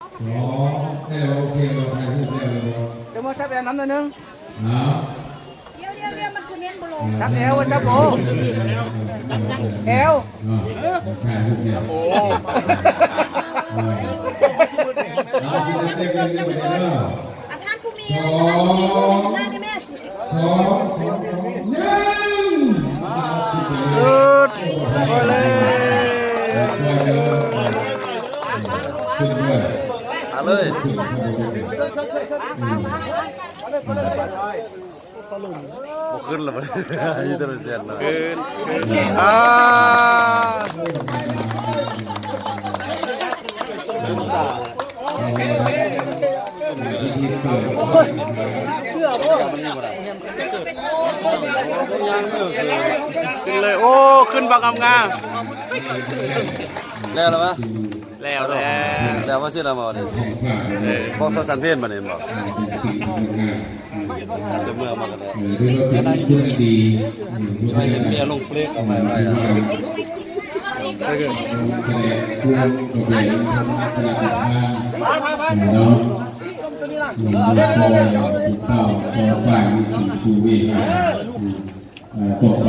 ສອງ ເອີ ໂອເຄ ເຮົາຖ່າຍຮູບແລ້ວ ຈະມາຈັບແອວນຳໜ້ອຍໜຶ່ງ ເອົາ ດຽວໆໆ ມັນຄືເນັ້ນບໍ່ລົງ ຈັບແອວ ຈັບໂບ ແອວ ເອີ ຖ່າຍຮູບແລ້ວ ໂອ້ ເອົາ ເອົາ ເອົາ ເອົາ ທ່ານຜູ້ມີ ສອງ ໄດ້ແມ່ ສອງ ສອງ ໜຶ່ງ ສຸດ ໂອ້ເລີຍ ຂຶ້ນດ້ວຍ ມາເລີຍ ຂຶ້ນ ບໍ່ຂຶ້ນລະ ຢູ່ແຕ່ແສນນະ ຂຶ້ນ ຂຶ້ນ ອ່າ ຂຶ້ນເລີຍ ໂອ້ ຂຶ້ນບັກງາມໆ ແລ້ວລະວະ ແລ້ວ ແລ້ວ ແລ້ວວ່າຊິລະມາເດ້ ເອີ ຂອງສາວສັນເພັນບັດນີ້ແມ່ນບໍ່? ເມື່ອມາກໍໄດ້ ເອີ ຖືວ່າເປັນຄົນທີ່ດີ ເອີ ເປັນເມຍລົງເປລກເອົາໄວ້ ໄວ້ ແສດງຄວາມຂະຫຍັນ ພາ ພາ ພາ ເນາະ ເອີ ເປັນພໍ່ເປັນຝ່າຍ ເປັນຜູ້ເວຫາ ເອີ ຕໍ່ໄປ